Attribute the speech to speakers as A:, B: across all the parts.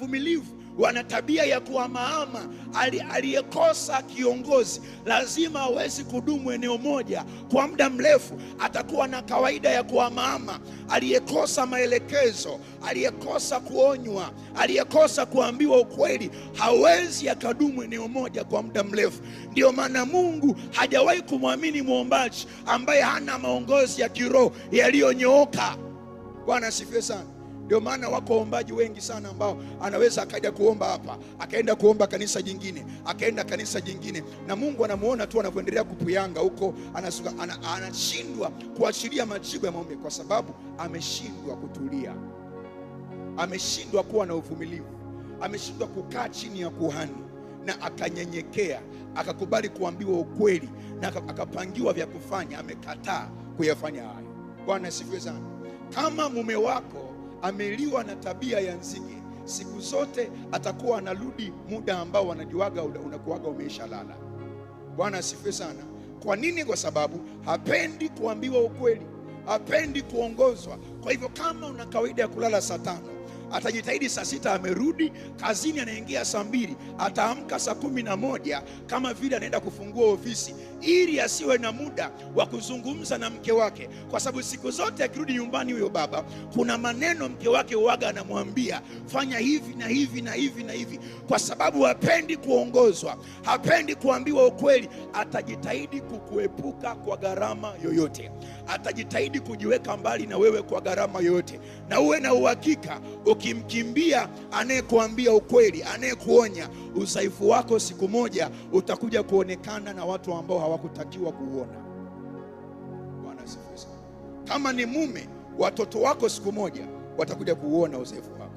A: Uvumilivu, wana tabia ya kuhamahama. Aliyekosa kiongozi lazima awezi kudumu eneo moja kwa muda mrefu, atakuwa na kawaida ya kuhamahama. Aliyekosa maelekezo, aliyekosa kuonywa, aliyekosa kuambiwa ukweli, hawezi akadumu eneo moja kwa muda mrefu. Ndio maana Mungu hajawahi kumwamini mwombaji ambaye hana maongozi ya kiroho yaliyonyooka. Bwana asifiwe sana. Ndio maana wako waombaji wengi sana ambao anaweza akaja kuomba hapa, akaenda kuomba kanisa jingine, akaenda kanisa jingine, na Mungu anamuona tu anavyoendelea kupuyanga huko, anashindwa kuachilia majibu ya maombi kwa sababu ameshindwa kutulia, ameshindwa kuwa na uvumilivu, ameshindwa kukaa chini ya kuhani na akanyenyekea, akakubali kuambiwa ukweli na akapangiwa vya kufanya, amekataa kuyafanya hayo. Bwana asifiwe sana. Kama mume wako ameliwa na tabia ya nzige, siku zote atakuwa anarudi muda ambao wanajuaga unakuaga umeishalala. Bwana asifiwe sana. Kwa nini? Kwa sababu hapendi kuambiwa ukweli, hapendi kuongozwa. Kwa hivyo kama una kawaida ya kulala saa 5, atajitahidi saa 6 amerudi kazini, anaingia saa 2, ataamka saa 11 kama vile anaenda kufungua ofisi, ili asiwe na muda wa kuzungumza na mke wake, kwa sababu siku zote akirudi nyumbani huyo baba, kuna maneno mke wake huaga anamwambia, fanya hivi na hivi na hivi na hivi. Kwa sababu hapendi kuongozwa, hapendi kuambiwa ukweli, atajitahidi kukuepuka kwa gharama yoyote, atajitahidi kujiweka mbali na wewe kwa gharama yoyote. Na uwe na uhakika, ukimkimbia anayekuambia ukweli, anayekuonya, udhaifu wako siku moja utakuja kuonekana na watu ambao hawakutakiwa kuuona. Bwana asifiwe sana. Kama ni mume, watoto wako siku moja watakuja kuuona udhaifu wako.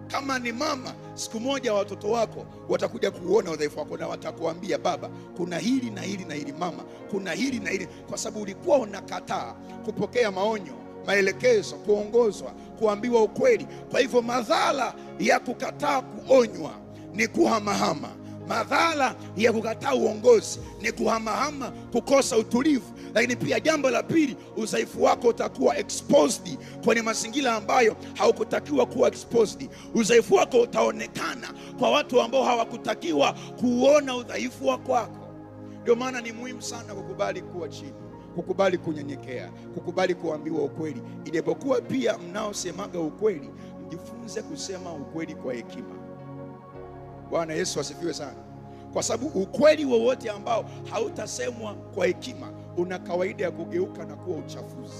A: Kama ni mama, siku moja watoto wako watakuja kuuona udhaifu wako na watakuambia, baba, kuna hili na hili na hili, mama, kuna hili na hili, kwa sababu ulikuwa unakataa kupokea maonyo, maelekezo, kuongozwa, kuambiwa ukweli. Kwa hivyo madhara ya kukataa kuonywa ni kuhamahama. Madhara ya kukataa uongozi ni kuhamahama, kukosa utulivu. Lakini pia jambo la pili, udhaifu wako utakuwa exposed kwenye mazingira ambayo haukutakiwa kuwa exposed. Udhaifu wako utaonekana kwa watu ambao hawakutakiwa kuona udhaifu wako. Ndio maana ni muhimu sana kukubali kuwa chini, kukubali kunyenyekea, kukubali kuambiwa ukweli. Ijapokuwa pia mnaosemaga ukweli, mjifunze kusema ukweli kwa hekima. Bwana Yesu asifiwe sana. Kwa sababu ukweli wowote ambao hautasemwa kwa hekima una kawaida ya kugeuka na kuwa uchafuzi.